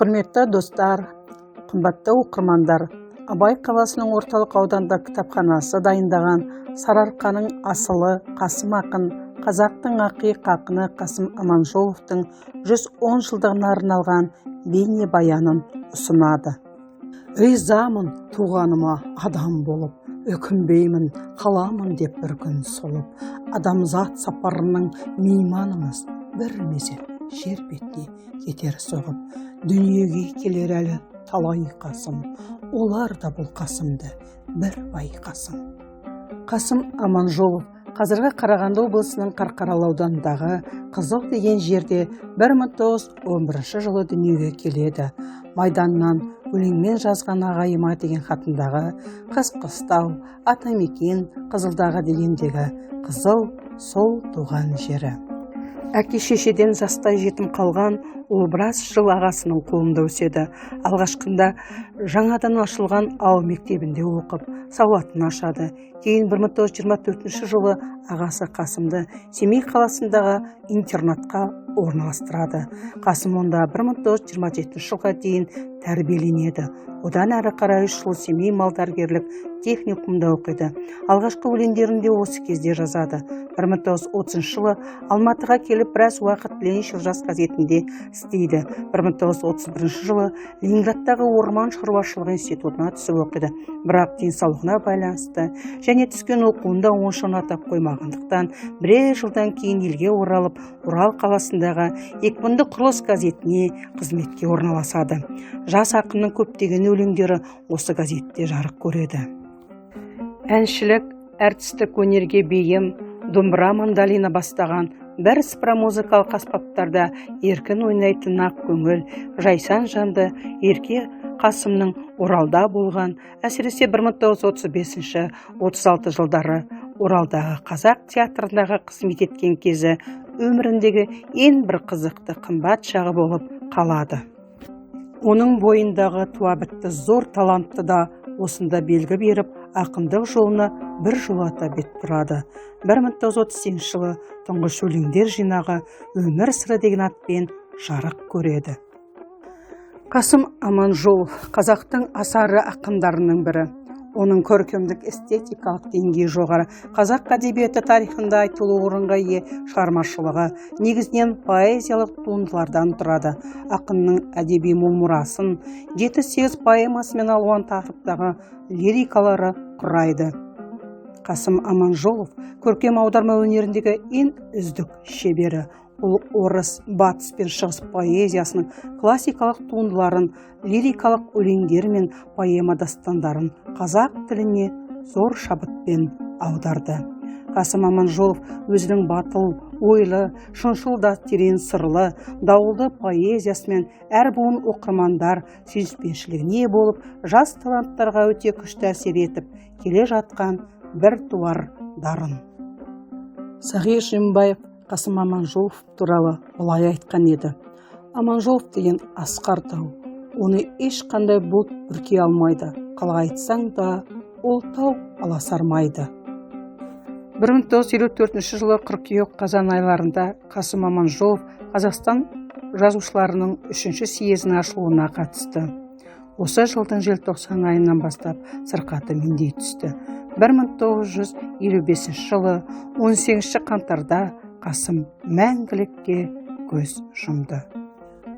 Құрметті достар, қымбатты оқырмандар, Абай қаласының орталық аудандық кітапханасы дайындаған Сарыарқаның асылы Қасым ақын, қазақтың ақиық ақыны Қасым Аманжоловтың 110 жылдығына арналған бейнебаянын ұсынады. Ризамын туғаныма адам болып, өкінбеймін қаламын деп бір күн солып. Адамзат сапарының мейманымыз, бір мезет жер бетіне кетер соғып. Дүниеге келер әлі талай Қасым, олар да бұл Қасымды бір байқасын. Қасым Аманжолов қазіргі Қарағанды облысының Қарқаралы ауданындағы Қызыл деген жерде 1911 жылы дүниеге келеді. Майданнан өлеңмен жазған ағайыма деген хатындағы Қыс қыстау, атамекен Қызылдағы дегендегі Қызыл сол туған жері. Әке шешеден жастай жетім қалған ол біраз жыл ағасының қолында өседі. Алғашқында жаңадан ашылған ауыл мектебінде оқып, сауатын ашады. Кейін 1924 жылы ағасы Қасымды Семей қаласындағы интернатқа орналастырады. Қасым онда 1927 жылға дейін тәрбиеленеді. Одан әрі қарай 3 жыл Семей малдәрігерлік техникумда оқиды. Алғашқы өлеңдерін де осы кезде жазады. 1930 жылы Алматыға келіп, біраз уақыт Лениншіл жас газетінде істейді. 1931 жылы Ленинградтағы орман шаруашылығы институтына түсіп оқиды. Бірақ денсаулығына байланысты және түскен оқуында онша ұната қоймағандықтан, бірер жылдан кейін елге оралып, Орал қаласындағы Екпінді құрылыс газетіне қызметке орналасады. Жас ақынның көптеген өлеңдері осы газетте жарық көреді. Әншілік, әртістік өнерге бейім, домбыра, мандолина бастаған бірсыпыра музыкалық аспаптарда еркін ойнайтын ақ көңіл, жайсан жанды ерке Қасымның Оралда болған, әсіресе 1935-36 жылдары Оралдағы қазақ театрындағы қызмет еткен кезі өміріндегі ең бір қызықты, қымбат шағы болып қалады. Оның бойындағы туа бітті зор талантты да осында белгі беріп, ақындық жолына бір жолата бет бұрады. 1938 жылы тұңғыш өлеңдер жинағы «Өмір сыры» деген атпен жарық көреді. Қасым Аманжолов қазақтың асары ақындарының бірі. Оның көркемдік эстетикалық деңгейі жоғары, қазақ әдебиеті тарихында айтулы орынға ие шығармашылығы негізінен поэзиялық туындылардан тұрады. Ақынның әдеби мол мұрасын 7-8 поэмасы мен алуан тақырыптағы лирикалары құрайды. Қасым Аманжолов көркем аударма өнеріндегі ең үздік шебері. Ол орыс, батыс пен шығыс поэзиясының классикалық туындыларын, лирикалық өлеңдер мен поэма, дастандарын қазақ тіліне зор шабытпен аударды. Қасым Аманжолов өзінің батыл ойлы, шыншыл да терең сырлы, дауылды поэзиясымен әр буын оқырмандар сүйіспеншілігіне болып, жас таланттарға өте күшті әсер етіп келе жатқан бір туар дарын. Сағи Жиенбаев Қасым Аманжолов туралы былай айтқан еді: «Аманжолов деген асқар тау, оны ешқандай бұлт бүркей алмайды, қалай айтсаң да, ол тау аласармайды». 1954 жылы қыркүйек, қазан айларында Қасым Аманжолов Қазақстан жазушыларының үшінші съезінің ашылуына қатысты. Осы жылдың желтоқсан айынан бастап сырқаты меңдей түсті. 1955 жылы 18 қаңтарда Қасым мәңгілікке көз жұмды.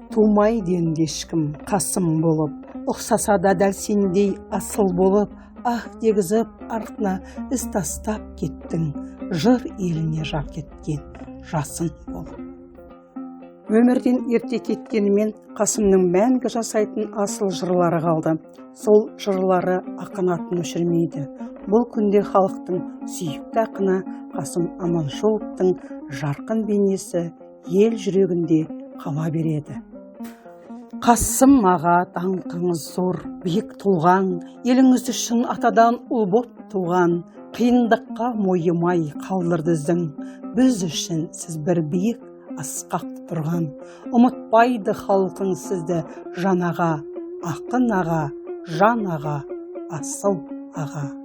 Тумайды енді ешкім Қасым болып, ұқсаса да дәл сендей асыл болып. Ах дегізіп, артына із тастап кеттің, жыр еліне жарқ еткен жасын болып. Өмірден ерте кеткенімен, Қасымның мәңгі жасайтын асыл жырлары қалды. Сол жырлары ақын атын өшірмейді. Бұл күнде халықтың сүйікті ақыны Қасым Аманжоловтың жарқын бейнесі ел жүрегінде қала береді. Қасым аға, даңқыңыз зор, биік тұлғаң, еліңіз үшін атадан ұл боп туған. Қиындыққа мойымай қалдырды ізің, біз үшін сіз бір биік асқақ тұрған. Ұмытпайды халқың сізді, жан аға, ақын аға, жан аға, асыл аға.